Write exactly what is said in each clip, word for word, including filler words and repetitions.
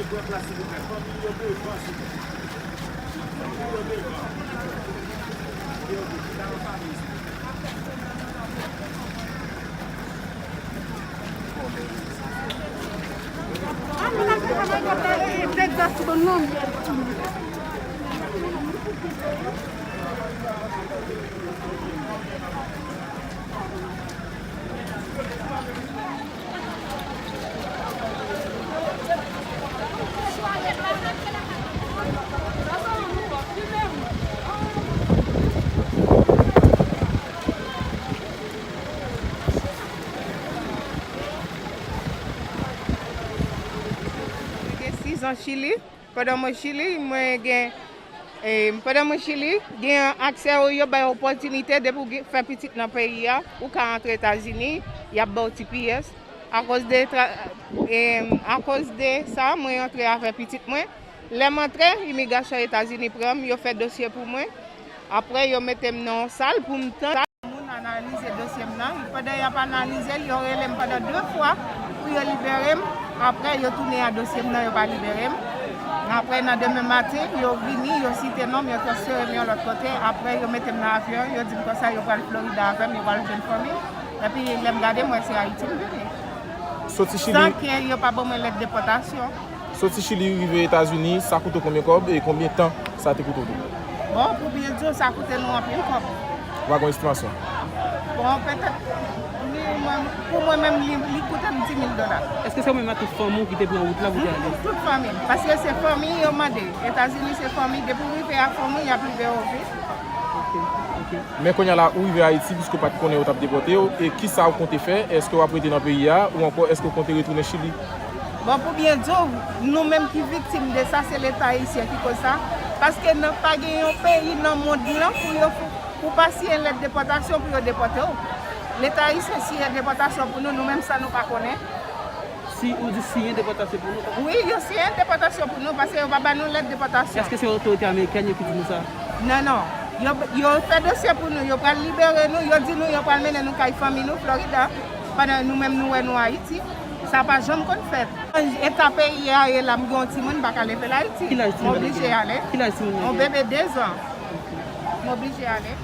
Mwen gen sis an Chili. Pandan mwen Chili, mwen gen, e, pandan mwen Chili, gen aksè, yo bay opòtinite depi w gen, fè pitit nan peyi a, ou ka antre Etazini, y ap ba w T P S. Akoz de tra-, e, akoz de sa, mwen antre avè pitit mwen. Lè m antre, imigrasyon Etazini pran m, yo fè dosye pou mwen. Apre, yo mete m nan yon sal pou m tann. Moun analize dosye m nan. Pandan y ap analize l, yo rele m pandan de fwa pou yo libere m. Apre, yo tounen a dosye m nan, yo pa libere m. Apre, nan demen maten, yo vini, yo site non m, yo transfere m yon lòt kote. Apre, yo mete m nan avyon, yo di m konsa yo pral Florida avè m, yo pral jwenn fanmi. Epi, lè m gade, m wè se Ayiti m vini. Soti Chili. San ke yo pa ban mwen lèt depòtasyon. Soti Chili rive Etazini, sa koute w konbyen kòb e konbyen tan sa te koute w tou? Bon, pou byen di w, sa koute nou anpil kòb. Ou pa gen estimasyon? Bon, petèt, minimòm, pou mwen menm, li, li koute m dis mil dola. Èske se ou menm ak tout fanmi w ki te pran wout la pou te ale? Tout fanmi m. Paske se fanmi yo mande. Etazini se fanmi. Depi w rive a fanmi w, y ap libere w vit. Ok, ok. Men kounye a la, ou rive Ayiti, piske w pa t konnen yo t ap depòte w, e kisa w konte fè? Èske w ap rete nan peyi a, ou ankò èske w konte retounen Chili? Bon, pou byen di w, nou menm ki viktim de sa, se Leta ayisyen ki koz sa. Paske nan, pa gen yon peyi nan mond lan pou yo, pou pa siyen lèt depòtasyon pou yo depòte w. Leta ayisyen siyen depòtasyon pou nou, nou menm sa nou pa konnen. Si ou di siyen depòtasyon pou nou? Wi, yo siyen depòtasyon pou nou, paske yo pa ba nou lèt depòtasyon. Èske se otorite amerikèn yo ki di nou sa? Non, non. Yo, yo fè dosye pou nou, yo pral libere nou, yo di nou yo pral mennen nou kay fanmi nou, Florida, pandan nou menm nou wè nou Ayiti. Sa pa janm konn fèt. Eta peyi a ye la, m gen yon timoun, m pa ka leve l Ayiti. Ki laj timoun nan? M oblije ale. Ki laj timoun nan? Yon bebe de zan. M oblije ale.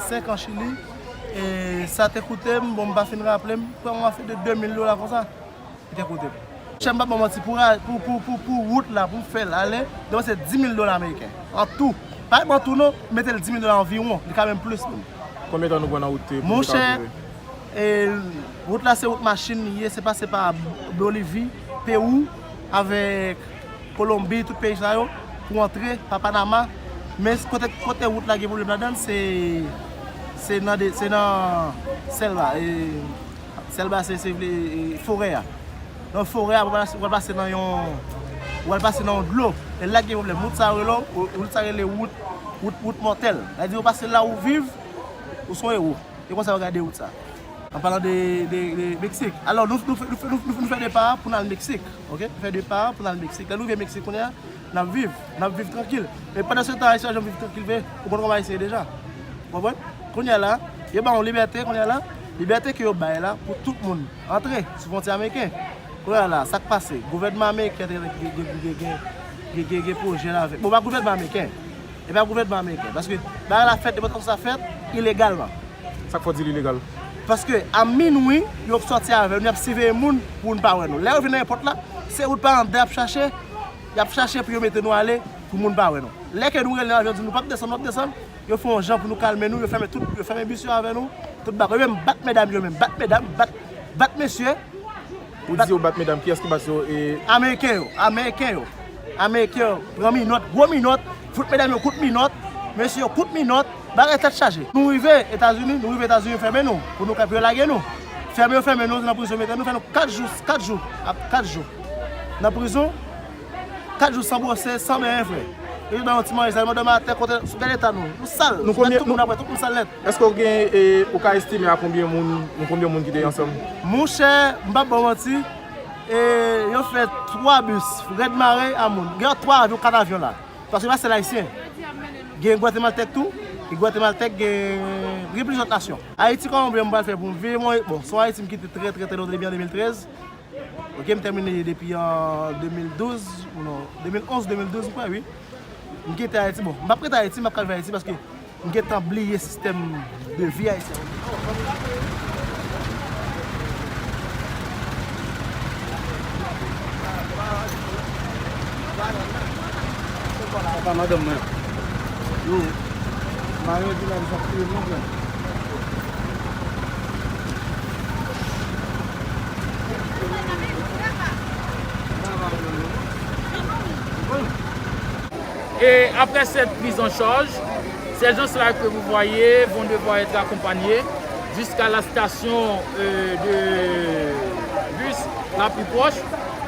Senk an Chili, e sa te koute m, bon, m pa fin raple m, pran yon afè de de mil dola konsa. Li te koute m. Chè, m p ap ba w manti, pou ra-, pou, pou, pou, pou wout la, pou m fè l ale, depanse dis mil dola ameriken. An tou. Pa menm an tou non, mete l dis mil dola anviwon, li ka menm plis menm. Konbyen tan nou pran nan wout te, pou nou ka rive? Monchè, e, wout la se wout machin li ye, se pase pa Bolivi, Pewou, avèk Kolonbi, tout peyi sa yo, pou antre pa Panama. Men kote, kote wout la gen pwoblèm ladan l, se, se nan de, se nan sèlva, e, sèlva se, se vle, e, forè a. Nan forè a, ou pral, ou pral pase nan yon, ou pral pase nan yon dlo. E la gen pwoblèm. Wout sa yo rele, wout sa rele wout, wout, wout mòtèl. Sa vle di ou pase la ou viv, ou se yon ewo. E konsa yo gade wout sa. An palan de, de, de Meksik. Alò, nou, nou, nou, nou, nou, nou fè depa pou n al Meksik. Ok? Nou fè depa pou n al Meksik. Lè nou rive Meksik kounye a, n ap viv. N ap viv trankil. Men pandan se tan, Ayisyen pa janm viv trankil vre. Ou konn kòman Ayisyen ye deja. Ou konprann? Kounye a la, yo ba w libète, kounye a la, libète ke yo bay la pou tout moun antre sou fwontyè ameriken. Kounye a la, sa k pase? Gouvènman ameriken te gen, gen, gen pwojè la avèk. Bon, pa gouvènman ameriken. E pa gouvènman ameriken. Paske bagay la fèt, depòtasyon sa fèt ilegalman. Sa k fè w di l ilegal? Paske a minwi, yo sòti avè nou, y ap siveye moun pou moun pa wè nou. Lè yo vin nan èpòt la, se wout pa anndan y ap chache, y ap chache pou yo mete nou ale, pou moun pa wè nou. Lè ke nou rele nan avyon, di nou p ap desann, nou p ap desann, Yo fè yon jan pou nou kalme nou, yo fèmen tout, yo fèmen bis yo avè nou, tout bagay. Yo menm bat medam yo menm, bat medam, bat, bat mesye. Ou di yo bat medam, kiyès ki bat yo? E Ameriken yo, Ameriken yo. Ameriken yo pran minòt, gwo minòt, fout medam yo kout minòt, mesye yo kout minòt, bagay tèt chaje. Nou rive Etazini, nou rive Etazini, yo fèmen nou, pou nou ka, pou yo lage nou. Fèmen yo fèmen nou, nan prizon, mete nou, fè nou kat jou, kat jou, ap kat jou nan prizon. Kat jou san bwose, san benyen, frè. Yo jis ba yon ti manje, sèlman dòmi atè, kote, gade eta nou. Nou sal. Nou konbyen, tout moun apre, tout moun sal nèt. Èske w gen, e, ou ka estime a konbyen moun, nou konbyen moun ki te ansanm? Monchè, m p ap ba w manti, e, yo fè twa bis, Rèd Mare a moun. Gen twa avyon, kat avyon la. Paske pa sèl ayisyen. Gen gwatemaltèk tou, e gwatemaltèk gen, gen plizyè lòt nasyon. Ayiti, kòman m pral fè pou m viv, mwen, bon, se yon Ayiti m kite trè, trè, trè lontan, depi an de mil trèz. Ok, m tèmine depi an de mil douz, ou non, de mil onz, de mil douz, m kwè, wi. M kite Ayiti, bon, m p ap rete Ayiti, m p ap ka viv Ayiti paske m gentan bliye sistèm de vi ayisyen. Papa madanm mwen. Yo, Mayo di la, li sa tire mwen, frè. Et après cette prise en charge, ces gens-là que vous voyez vont devoir être accompagnés jusqu'à la station, euh, de bus la plus proche,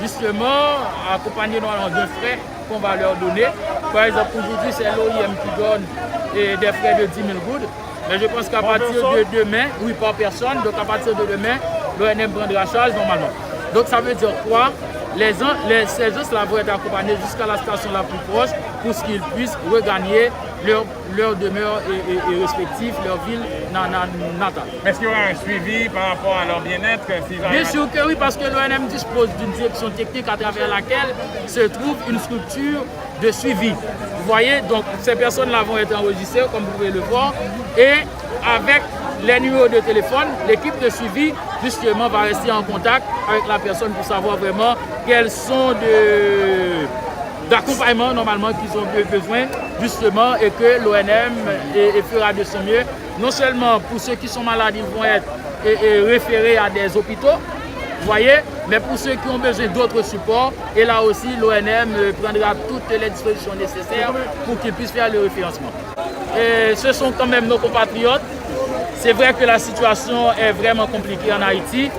justement, accompagnés normalement d'un frais qu'on va leur donner. Par exemple, aujourd'hui, c'est l'O I M qui donne, euh, des frais de dix mille goud. Mais je pense qu'à partir de demain, oui, par personne, donc à partir de demain, l'O N M prendra charge normalement. Donc ça veut dire quoi? Les gens, les, ces gens-là vont être accompagnés jusqu'à la station la plus proche pour qu'ils puissent regagner leur, leur demeure et, et, et respective, leur ville na-, na-, natale. Est-ce qu'il y aura un suivi par rapport à leur bien-être, euh, s'ils arrivent à... Bien sûr que oui, parce que l'O N M dispose d'une direction technique à travers laquelle se trouve une structure de suivi. Vous voyez, donc ces personnes-là vont être enregistrées, comme vous pouvez le voir, et avec les numéros de téléphone, l'équipe de suivi, justement, va rester en contact avec la personne pour savoir vraiment quels sont de, d'accompagnement normalement qu'ils ont be-, besoin, justement, et que l'O N M et, et fera de son mieux, non seulement pour ceux qui sont malades, ils vont être et, et référés à des hôpitaux, vous voyez, mais pour ceux qui ont besoin d'autres supports, et là aussi, l'O N M, euh, prendra toutes les dispositions nécessaires pour qu'ils puissent faire le référencement. Et ce sont quand même nos compatriotes. C'est vrai que la situation est vraiment compliquée en Haïti,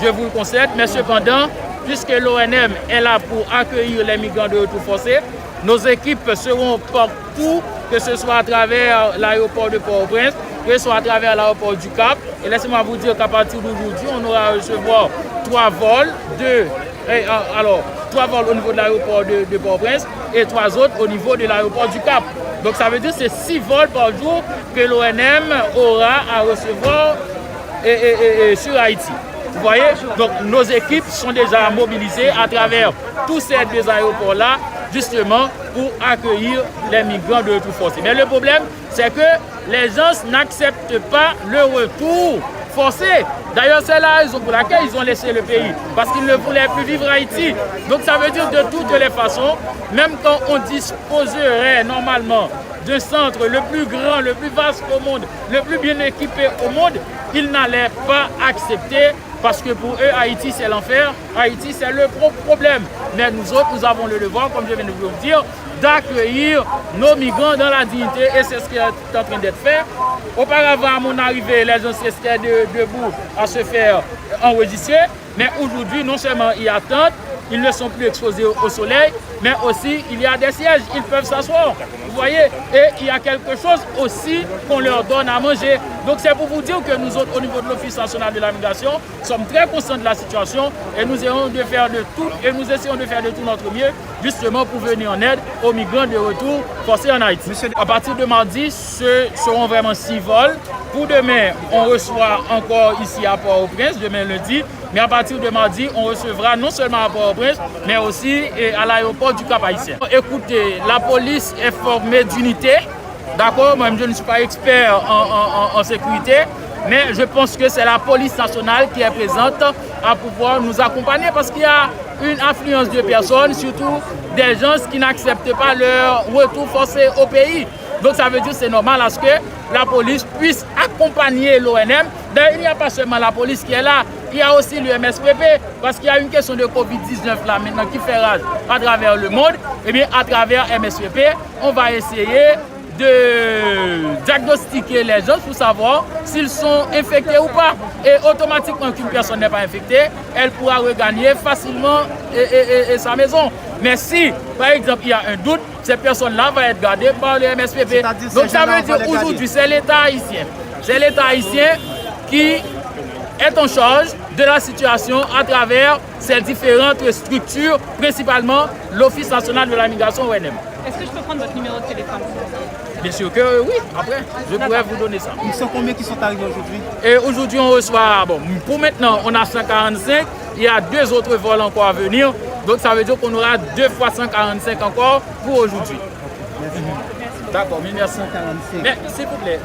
je vous le concède, mais cependant, puisque l'O N M est là pour accueillir les migrants de retour forcé, nos équipes seront partout, que ce soit à travers l'aéroport de Port-au-Prince, que ce soit à travers l'aéroport du Cap. Et laissez-moi vous dire qu'à partir d'aujourd'hui, on aura à recevoir trois vols, deux, eh, euh, alors, trois vols au niveau de l'aéroport de, de Port-au-Prince et trois autres au niveau de l'aéroport du Cap. Donc ça veut dire que c'est six vols par jour que l'O N M aura à recevoir et, et, et, et sur Haïti. Vous voyez? Donc nos équipes sont déjà mobilisées à travers tous ces deux aéroports-là, justement pour accueillir les migrants de retour forcé. Mais le problème, c'est que les gens n'acceptent pas le retour forcé. D'ailleurs, c'est la raison pour laquelle ils ont laissé le pays, parce qu'ils ne voulaient plus vivre Haïti. Donc ça veut dire de toutes les façons, même quand on disposerait normalement d'un centre le plus grand, le plus vaste au monde, le plus bien équipé au monde, ils n'allaient pas accepter, parce que pour eux, Haïti, c'est l'enfer, Haïti, c'est le pro- problème. Mais nous autres, nous avons le devoir, comme je viens de vous le dire, d'accueillir nos migrants dans la dignité, et c'est ce qui est en train d'être fait. Auparavant, à mon arrivée, les gens étaient de- debout à se faire enregistrer. Mais aujourd'hui, non seulement ils attendent, ils ne sont plus exposés au, au soleil, mais aussi il y a des sièges, ils peuvent s'asseoir. Vous voyez? Et il y a quelque chose aussi qu'on leur donne à manger. Donc c'est pour vous dire que nous autres, au niveau de l'Office national de la migration, sommes très conscients de la situation et nous essayons de faire de tout, et nous essayons de faire de tout notre mieux, justement, pour venir en aide aux migrants de retour forcés en Haïti. À partir de mardi, ce seront vraiment six vols. Pour demain, on reçoit encore ici à Port-au-Prince, demain lundi. Mais à partir de mardi, on recevra non seulement à Port-au-Prince, mais aussi, eh, à l'aéroport du Cap-Haïtien. Écoutez, la police est formée d'unités. D'accord, moi-même, je ne suis pas expert en, en- en- en sécurité, mais je pense que c'est la police nationale qui est présente à pouvoir nous accompagner parce qu'il y a une affluence de personnes, surtout des gens qui n'acceptent pas leur retour forcé au pays. Donc ça veut dire c'est normal à ce que la police puisse accompagner l'O N M. D'ailleurs, il n'y a pas seulement la police qui est là, il y a aussi le M S P P, parce qu'il y a une question de covid dix-neuf là maintenant qui fait rage à travers le monde. Eh bien, à travers M S P P, on va essayer de diagnostiquer les gens pour savoir s'ils sont infectés ou pas. Et automatiquement qu'une personne n'est pas infectée, elle pourra regagner facilement et, et, et, et sa maison. Mais si, par exemple, il y a un doute, cette personne-là va être gardée par le M S P P. Donc ça veut dire aujourd'hui, c'est l'État haïtien. C'est l'État haïtien qui est en charge de la situation à travers ces différentes structures, principalement l'Office national de la migration, O N M. Est-ce que je peux prendre votre numéro de téléphone, s'il vous plaît? Bien sûr que oui, après, je pourrais vous donner ça. Ils sont combien qui sont arrivés aujourd'hui? Et aujourd'hui, on reçoit, bon, pour maintenant, on a cent quarante-cinq, il y a deux autres vols encore à venir, donc ça veut dire qu'on aura deux fois cent quarante-cinq encore pour aujourd'hui. D'accord, mille merci. Cent quarante-cinq. Mais s'il vous plaît,